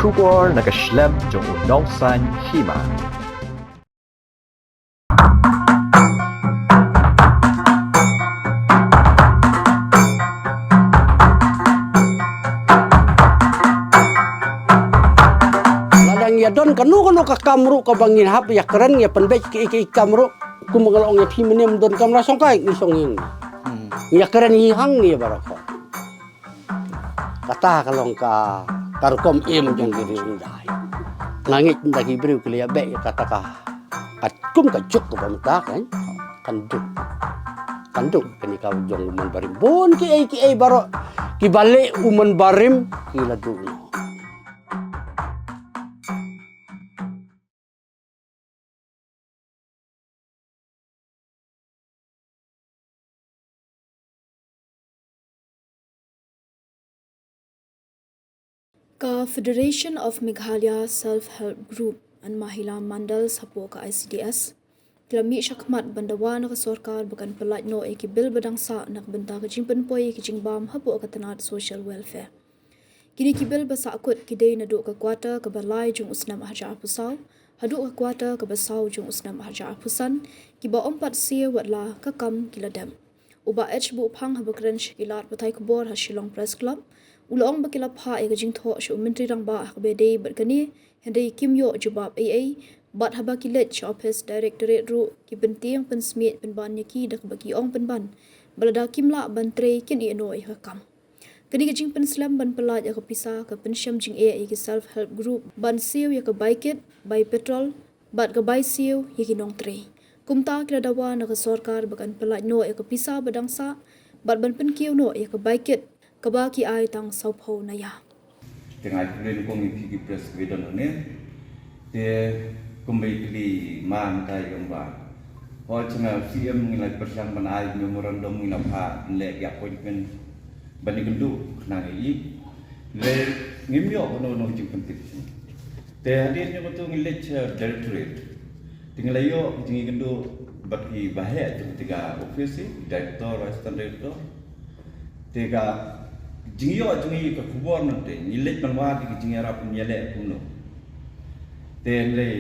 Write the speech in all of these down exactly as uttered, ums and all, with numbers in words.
Khubor na ka shlem jong u nongsaiñ hima. Lada ngi ïa don kano kano ka kam ruh kaba ngin hap ïa kren ïa pynbeit ki, ki kam ruh, kum ba nga la ong ïa phi mynne, ym don kamra shongkai ngi shong ïa ngi. Hmm. Ngi ïa kren hi hangne baroh. Kata ka long ka, ka rukom im jong ki riewhyndai. Nga ngeit mynta ki briew ki la ïa beh ïa kata ka, ka kum ka juk kaba mynta kan, kan duk. Kan duk kane ka jong u Manbarim. Bun kiei kiei baroh kiba leh u Manbarim ki la duh noh. Ka Federation of Meghalaya Self Help Group and Mahila Mandals hapoh ka I C D S ki la mih shakhmat ban dawa na ka sorkar ba kan pyllait noh ïa ki bill ba dang sah na ka bynta ka jingpynpoi ïa ki jingbam hapoh ka tnat social welfare. Kine ki bill ba sahkut ki dei naduh ka quarter kaba lai jong u snem arhajar arphew saw haduh ka quarter kaba saw jong u snem arhajar arphew san, kiba ym pat siew wat la ka kam ki la dep. U Bah H Buhphang, haba kren sha ki lad pathai khubor ha Shillong Press Club, u la ong ba ki la phah ïa ka jingthoh sha u Myntri Rangbah ha kaba ïadei bad kane, hynrei kim ïoh jubab ei ei, bad haba ki leit sha ophis Directorate ruh ki pyntieng pynsmiej pynban ïa ki da kaba ki ong pynban ba lada kim lah ban trei kin ïeh noh ïa ka kam. Kane ka jingpynslem ban pyllait ïa ka pisa ka pynshem jingeh ïa ki self help group ban siew ïa ka bai kit, bai petrol bad ka bai siew ïa ki nongtrei. Kumta ki la dawa na ka sorkar ba kan pyllait noh ïa ka pisa ba dang sah bad ban pynkiew noh ïa ka bai kit kaba ki ai tang sawphew naya. Te nga kren kong ïa phi ki press ki ba don hangne. Te kumba i kylli ma mynta i ong ba, hooid, sngewbha C M ngi la pyrshang ban ai memorandum, ngi la phah ban leh ki appointment ban ïakynduh khnang ïa i. Le ngim ïoh kano kano ka jingpyntip. Te hadien jong kata ngi leit sha Directorate. Te ngi la ïoh ka jingïakynduh bad ki baheh jong kata ka office, Director, Assistant Director. Te ka jingïoh jong ngi ka khubor nangta, ngi leit ban wad ïa ka jingïarap ban ïaleh kumno. Te hynrei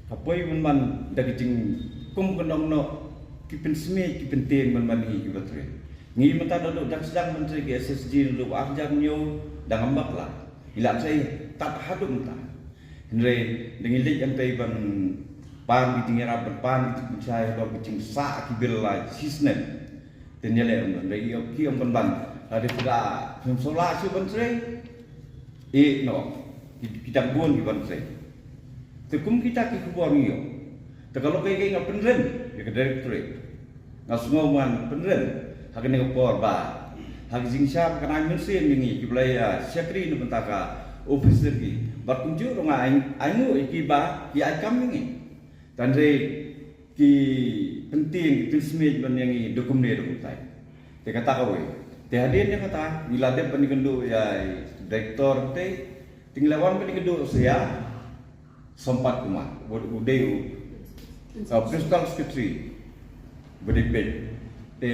ka poi ban ban da ka jingkum ka nongnoh, ki pynsmiej ki pyntieng ban ban ïa kiba trei. Ngi mynta naduh dang sdang ban trei ki S S G naduh arhajar hynñiew dang ym bakla. Ngi la trei tad haduh mynta. Hynrei da ngi leit hangtei ban pan ki jingïarap, ban pan ki jingpynshai halor ki jingsah ki bill la shisnem. Te ngi leh ong ban, hynrei ki ong ban ban. Lada phi la, phim sngewlah shuh ban trei, ïeh noh ki, ki dang bun ki ban trei. Te kum kita ki khubor ngi ïoh. Te ka long kaei kaei nga pynrem ïa ka Directorate. Nga sngew ngan pynrem ha kane ka por ba ha ka jingshah kan ai mynsiem ïa ngi kiba la ïa shakri na bynta ka office ki. Bad kumjuh ruh nga ai, ainguh ïa kiba ki ai kam ïa ngi. Tangba ki pyntieng ki pynsmiej ban ïa ngi da kumne da kumtai. Te kata kawei. Te hadien ïa kata ngi la dep ban ïakynduh ïa i Director te, te ngi la wan ban ïakynduh sa ïa Sampat Kumar, u, u dei u, uh, Principal Secretary ba dei peit. Te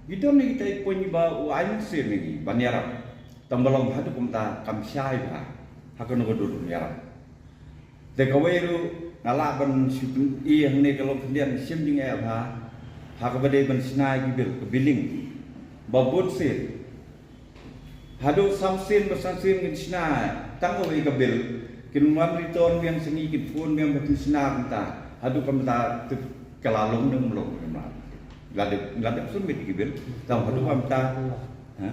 ki don ïa kitai ki point ba u ai mynsiem ïa ngi ban ïarap. Tangba long haduh kumta kam shai bha ha kano ka dur ban ïarap. Te kawei ruh nga lah ban shu pyni hangne ka long khyndiat, shim jingeh bha ha kaba dei ban shna ïa ki bill, ka billing. Ba bun sien haduh san sien ba san sien ngin shna tang kawei ka bill. Kin wan return biang sha ngi, kin phone biang ba kin shna kumta. Haduh kumta te ka la long ne ym long ne ym long. La dep, la dep submit ki bill. Tang haduh kumta. Ha?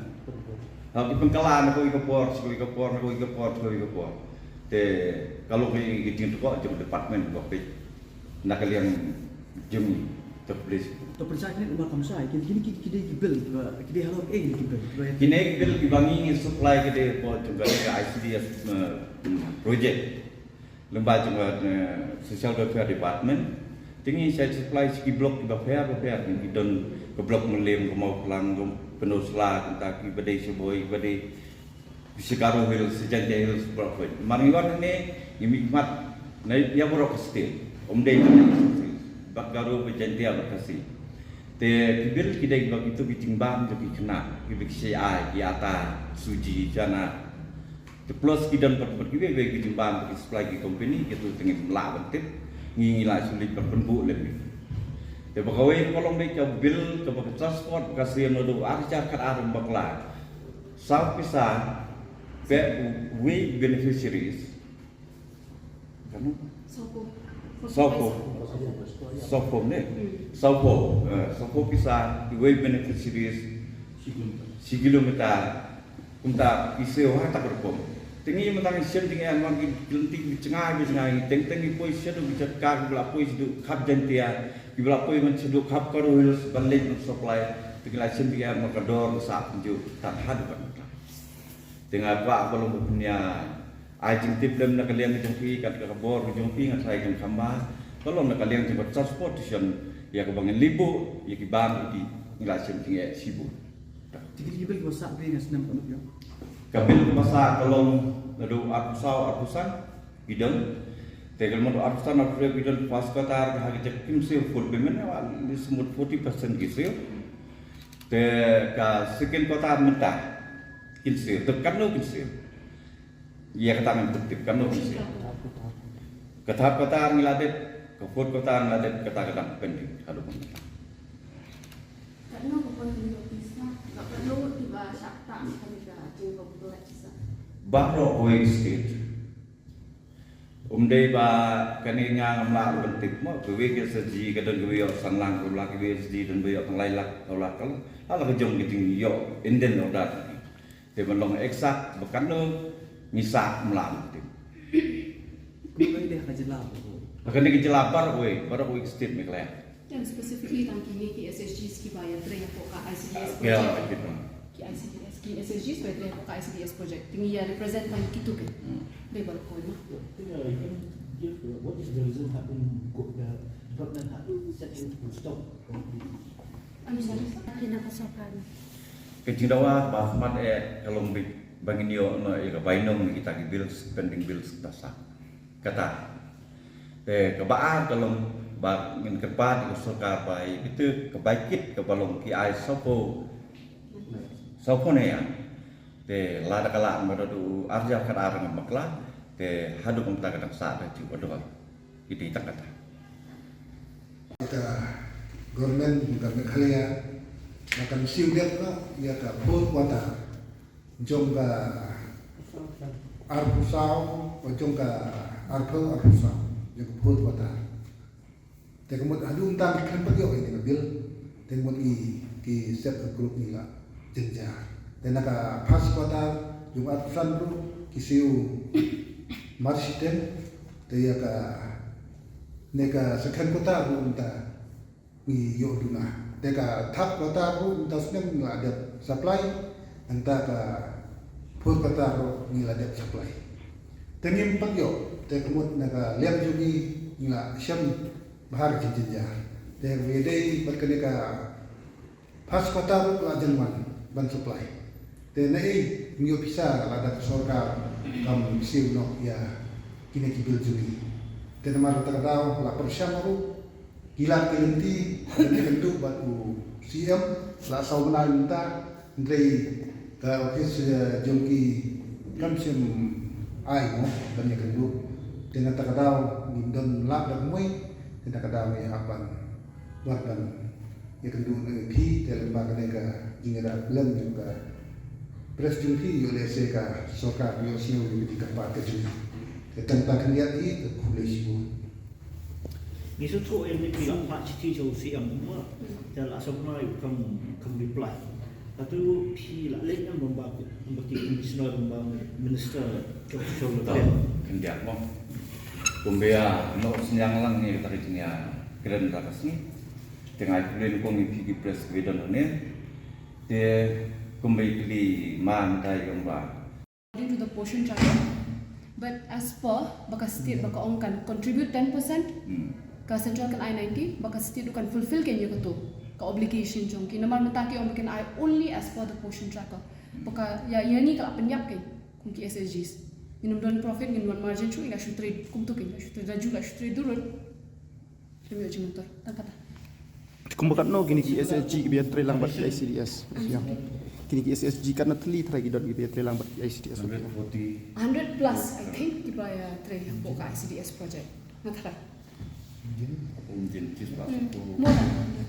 Ha, ki pynkylla na kawei ka por sha kawei ka por, na kawei ka por sha kawei ka por. Te ka long ka jingthoh jong department ba peit na ka liang jong ngi. Te pynshai kine, ma kam shai, kine, kine ki, ki dei ki bill kiba, ki dei halor kaei kine ki bill kiba, kine ki bill kiba ngi ngi supply ki dei hapoh jong ka I C D S, eh, project. Lyngba jong ka, eh, Social Welfare Department. Te ngi shai supply sha ki block kiba pher ba pher, ki don ka block Mylliem, ka Mawphlang, ka Pynursla, kumta kiba dei Shiboi, kiba dei sha Garo Hills, sha Jaintia Hills, baroh. Namar ngi wan hangne ngi mihkhmat na ïa baroh ka state. Ym dei na East Khasi, bad Garo, bad Jaintia, bad Khasi. Te ki bill ki dei kiba kito ki jingbam jong ki khynnah kiba ki shai ai, ki atta, suji, chana. Plus ki don pat pat ki wei wei ki jingbam ki supply ki company, kito te ngim lah ban tip, ngi ngi lah shu leit ban pynbuh lem. Te ba kawei ka long dei ka bill kaba ka transport ba ka siem naduh ar hajar khatar haduh bakla. Saw pisa peit uwei beneficiaries. Katno? Sawphew. Sawphew. Sawphew ne? Hmm. Sawphew. Eh, sawphew pisa uwei beneficiaries. Shi kilometer. Kumta ki siew ha kata ka rukom. Te ngi mynta ngi shem jingeh namar ki lynti ki jngai ki jngai, teng teng ki poi shaduh ki jaka, ki ba la poi shaduh khap Jaintia, ki ba la poi man shaduh khap Garo Hills ban leit ban supply. Te ngi la shem jingeh namar ka dor ka sah pynjuh tang haduh ban mynta. Te nga kwah ba long ba pynïa ai jingtip lem na ka liang jong phi, kat ka bor jong phi, nga tharai kan kham bha. Ka long na ka liang jong ka transportation, ïa kaba ngin leit buh ïa ki bam ïa ki, ngi la shem jingeh shibun. Te ki bill kiba sah dei na snem katno? Ka bill kaba sah ka long naduh arphew saw arphew san ki don. Te ka long naduh arphew san arphew san ki don, first quarter ka ha ka jaka kim siew full payment, at least mut forty percent ki siew. Te ka second quarter mynta kin siew, te katno kin siew? Ïa kata ngan pyntip, katno kin siew? Ka third quarter ngi la dep, ka fourth quarter ngi la dep, kata ka dang pending haduh mynta. Katno ka poi ha pisa, katno kiba shah ktah ha ka jingpynlait pisa? Baroh kawei ka state. Um dei ba kane nga ngam lah ban tip mo, kiwei ki S H G ka don kiwei ïoh san lak, kiwei ki S H G don ba ïoh tang lai lak, saw lak, ka la ka jong ki jingïoh in den order. Te ban long exact ba katno ngi sah ngam lah ban tip. Kumno dei ha ka jylla? Ha kane ka jylla baroh kawei, baroh kawei ka state Meghalaya. Then specifically tang kine ki S H Gs kiba ïatrei hapoh ka I C D S project. Ki I C D S, ki S H Gs ba ïatrei hapoh ka I C D S project. Te ngi ïa represent tang kito ki. Hmm. Dei baroh kawei ma. Yeah, you can give, uh, what is the reason ha phi, the department ha phi set in full stop? I'm sorry. Kine ka sorkar. Ka jingdawa ba khmat eh ka long ba ngin ïoh noh ïa ka bainong na kita ki bills, pending bills kita sah. Kata. Te kaba ar ka long ba ngin kyrpad ïa ka sorkar ba ïa kito ka bai kit kaba long ki ai sawphew, sawphew ne ïa. Te lada ka lah ba naduh ar hajar khatar ngan bakla, te haduh kumta ka dang sah da ju ba dor. Iti tang kata. Ka government ka Meghalaya ka kan siew dep noh ïa ka fourth quarter jong ka arphew saw, jong ka arphew, arphew saw, jong ka fourth quarter. Te ka mut haduh mynta ki khlem pat ïoh ïa ka bill, te ka mut ngi ki self help group ngi la jynjar. Te na ka first quarter jong arphew san ruh ki siew mar shiteng, te ïa kane ka second quarter ruh mynta ngi ïoh duna. Te ka third quarter ruh mynta snem ngi la dep supply, nangta ka fourth quarter ruh ngi la dep supply. Te ngim pat ïoh, te ka mut na ka liang jong ngi ngi la shem bha ka jingjynjar. Te ka dei bad kane ka first quarter ruh la jan wan ban supply. Te naei ngim ïoh pisa lada ka sorkar kam siew noh ïa kine ki bill jong ngi. Te namar kata ka daw la pyrshang ruh ki lad ki lynti ban ïakynduh bad u C M, la saw bnai mynta, hynrei ka office, eh, jong ki kam shym ai mo ban ïakynduh. Te na kata ka daw ngim don lad da kumwei, te na kata ka daw ngi hap ban wad ban ïakynduh na phi, te lem bad kane ka jingïarap lem jong ka press jong phi, ïoh lehse ka sorkar ïoh sngew ïa ka jingkyrpad ka jong ngi. Te tang kata khyndiat hi, te khublei shibun. Ngi sngewthuh ïa kane phi la phah shithi sha u C M mo. Te la saw bnai kam, kam reply. Hato phi la leit ne em ba, ba ki commissioner, ba minister, sha, sha u Latphen? Khyndiat mo. Kumba ïa noh synñiang lang ïa kata ka jingïakren kata ka sngi. Te nga ai khublei nyngkong ïa phi ki press kiba don hangne. Te kumba ïa kylli ma mynta ïa ka ba According to the Poshan Tracker, but as per ba ka state ba ka ong kan contribute ten percent, Hmm. ka central kan ai ninety, ba ka state ruh kan fulfill kein ïa kato ka obligation jong ki. Namar mynta ki ong ba kin ai only as per the Poshan Tracker. Ba ka ïa, ïa ngi ka la pynïap kein kum ki S H Gs. Ngin ym don profit, ngin wan margin shuh, ngi la shu trade kumto kein, la shu trade laju, la shu trade durut. Khlem ïoh jingmyntoi tang kata. Kumba katno kine ki S H G kiba ïatrei lang bad ki I C D S? Ïa. Kine ki S S G katno tylli trai ki don kiba ïatrei lang bad ki I C D S? Hundred forty. Hundred plus, I think, kiba ïatrei hapoh ka I C D S project. Nga tharai. Engine kis ba. More than.